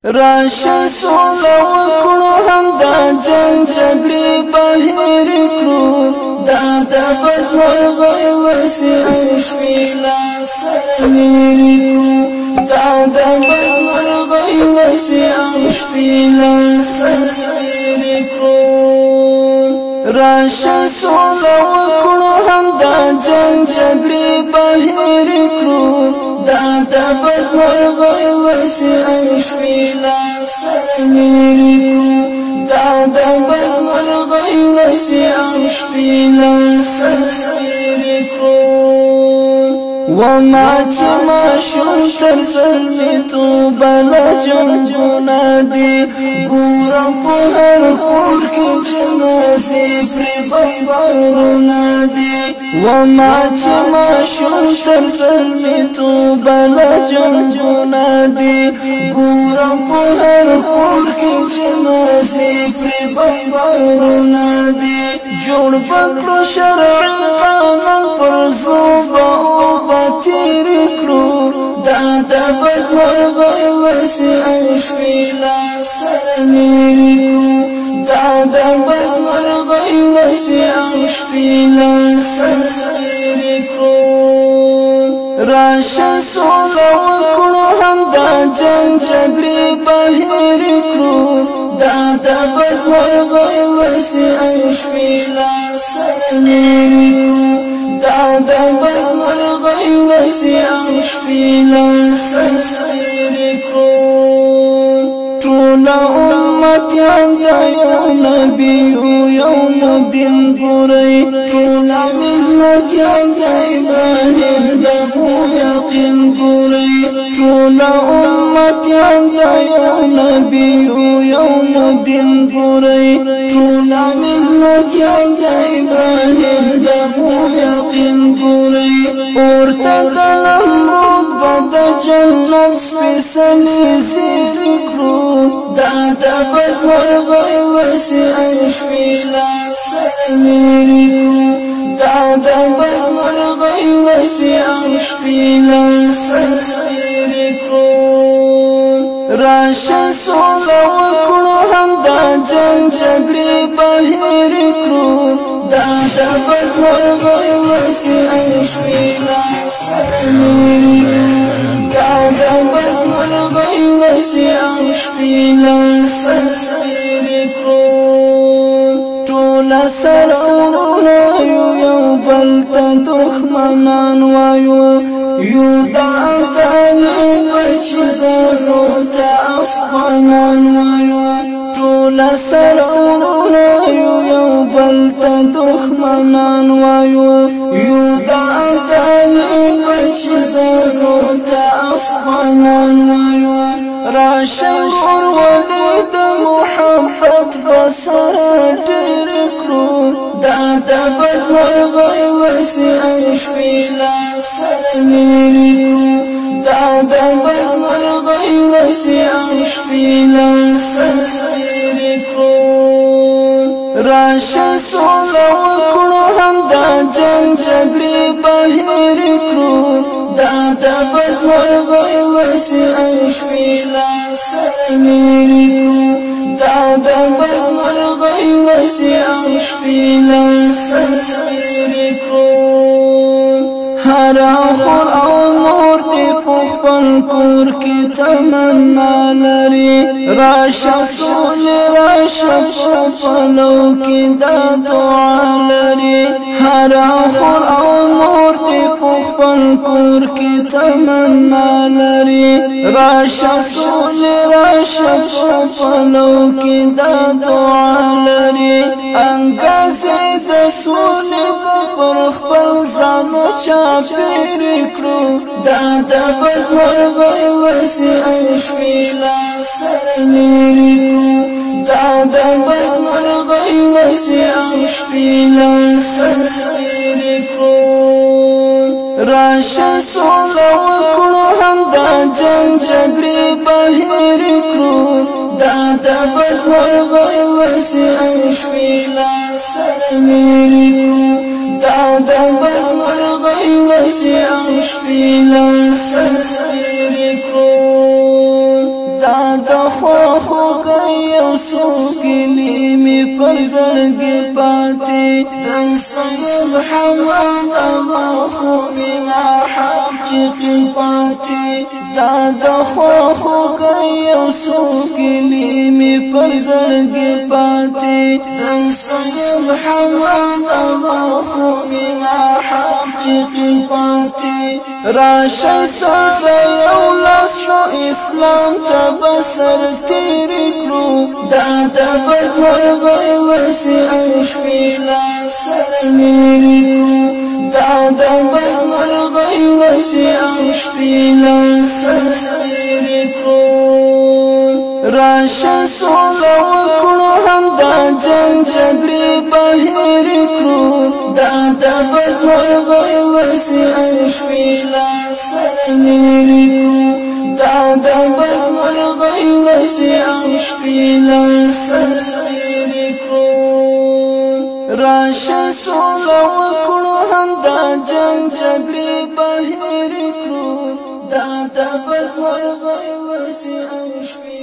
راشه سوله وکړو هم دا جنګ جګړې بهیر کړو، دا د بدمرغۍ ورځې او شپې لا سره لیرې کړو، دا د بدمرغۍ ورځې او شپې لا سره لیرې کړو. راشه سوله وکړو هم دا جنګ جګړې بهیر کړو، دا د بدمرغۍ ورځې او شپې لا سره لیرې کړو، دا د بدمرغۍ ورځې او شپې لا سره لیرې کړو. وما چې ماشوم تر زلمیتوبه له جنګونه دي، ګوره په هر کور کې جنازې پرې بمبارونه دي. وما چې ماشوم تر زلمیتوبه له جنګونه دي، ګوره په هر کور کې جنازې پرې بمبارونه دي. جوړ پکړو شرعي قانون، پر زوبه او تیر کړو، دا د بدمرغۍ ورځې او شپې لا سره لیرې کړو، دا د بدمرغۍ ورځې او شپې لا سره لیرې کړو. راشه سوله وکړو هم دا جنګ جګړې بهیر کړو، دا د بدمرغۍ ورځې او شپې لا سره لیرې کړو، دا د بدمرغۍ ورځې او شپې لا سره لیرې کړو. ټول امتیان د یو نبي یو دین ګورئ، ټول ملتیان د ابراهیم د مو یقین ګورئ، ټول امتیان د یو نبي یو دین ګورئ، ټول ملتیان د ابراهیم د مو یقین ګورئ. اورته د نمرود به د جنت سپېڅلې زیرې کړو، دا د بدمرغۍ ورځې او شپې لا سره لیرې کړو، دا د بدمرغۍ ورځې او شپې لا سره لیرې کړو. راشه سوله وکړو هم دا جنګ جګړې بهیر کړو، دا د بدمرغۍ ورځې او شپې لا سره لیرې کړو، دا د بدمرغۍ ورځې او شپې لا سره لیرې کړو. ټول سره وروڼه یو، یو بل ته دښمنان وایو، یو د ابدالي بچي زړو ته افغانان وایو. ټول سره وروڼه یو، یو بل ته دښمنان وایو، یو د ابدالي بچي زړو ته افغانان وایو. راشه ورولې د محبت بسره ډېر کړو، دا د بدمرغۍ ورځې او شپې لا سره لیرې کړو، دا د بدمرغۍ ورځې او شپې لا سره لیرې کړو. راشه سوله وکړو هم دا جنګ جګړې بهیر کړو، دا د بدمرغۍ ورځې او شپې لا سره لیرې کړو، دا د بدمرغۍ ورځې او شپې لا سره لیرې کړو. هر خور او مور دې په خپل کور کې تمنا لري، راشه سولې راشه په پلو کې دا دعا لري. هر خور او مور دې په خپل کور کې تمنا لري، راشه سولې راشه په پلو کې دا دعا لري. انګازې د سولې پر خپل ځانو چاپېر کړو، دا د بدمرغۍ ورځې او شپې لا سره لیرې کړو، دا د بدمرغۍ ورځې او شپې لا سره لیرې کړو. راشه سوله وکړو هم دا جنګ جګړې بهیر کړو، دا د بدمرغۍ ورځې او شپې لا سره لیرې کړو، دا د بدمرغۍ ورځې او شپې لا سره لیرې کړو. دا د خواخوږی یو څو ګیلې مې پر زړګي پاتې. د سید حماد خو مینا حقیقي پاتې. دا د خواخوږی یو څو ګیلې مې پر زړګي پاتې. د سید حماد خو مینا حقیقي پاتې. راشه سره یو لاس شو اسلام ته بسر تیر کړو. دا د بدمرغۍ ورځې او شپې لا سره لیرې کړو. دا د بدمرغۍ ورځې او شپې لا سره لیرې کړو. راشه سوله وکړو، هم دا جنګ جګړې بهیر کړو. دا د بدمرغۍ ورځې او شپې لا سره لیرې کړو. دا د بدمرغۍ ورځې او شپې لا سره لیرې کړو. راشه سوله وکړو، هم دا جنګ جګړې بهیر کړو. دا د بدمرغۍ ورځې او شپې